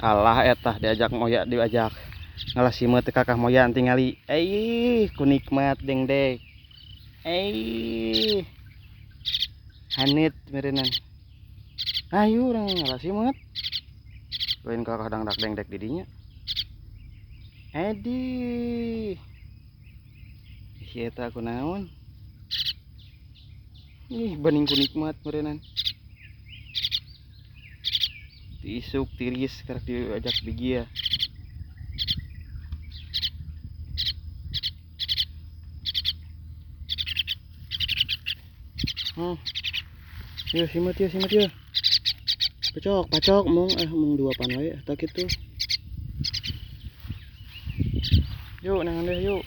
Alah eta diajak moya, diajak ngalah simeut teh kakah moyan tingali. Ku nikmat dengdek. Haneut meureunnan. Ayo urang ngalah simeut. Lain kakah dangdak dengdek di dinya. Edi. Si eta kunaon? Ih, bening ku nikmat meureunnan. Isuk tiris karek diajak bigi ya. Yo simat yo, simat yo. Pacok, pacok mung mung dua pan wae eta kitu. Yuk nangan deh yuk.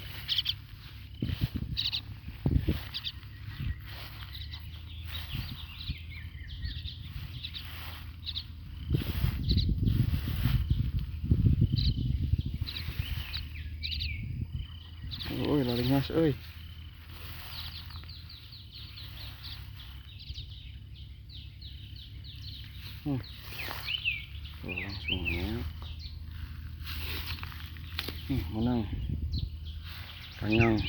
Oi, laringas euy. Tuh, langsung ya. Menang. Kanyang.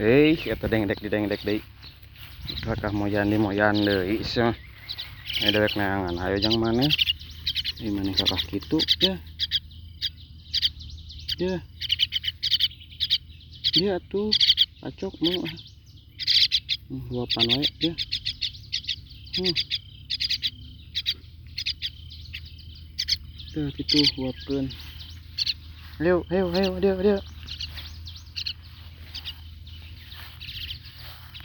Eta dengdek di dengdek deui. Kakah moyan di moyan deui sia. Dewek neangan hayo jang maneh. Maneh kakah kitu ya. Ya. Ya tuh, pacok mau. Luapan wae ya. Tuh gitu luapkeun. Ayo, ayo, ayo, ayo, ayo.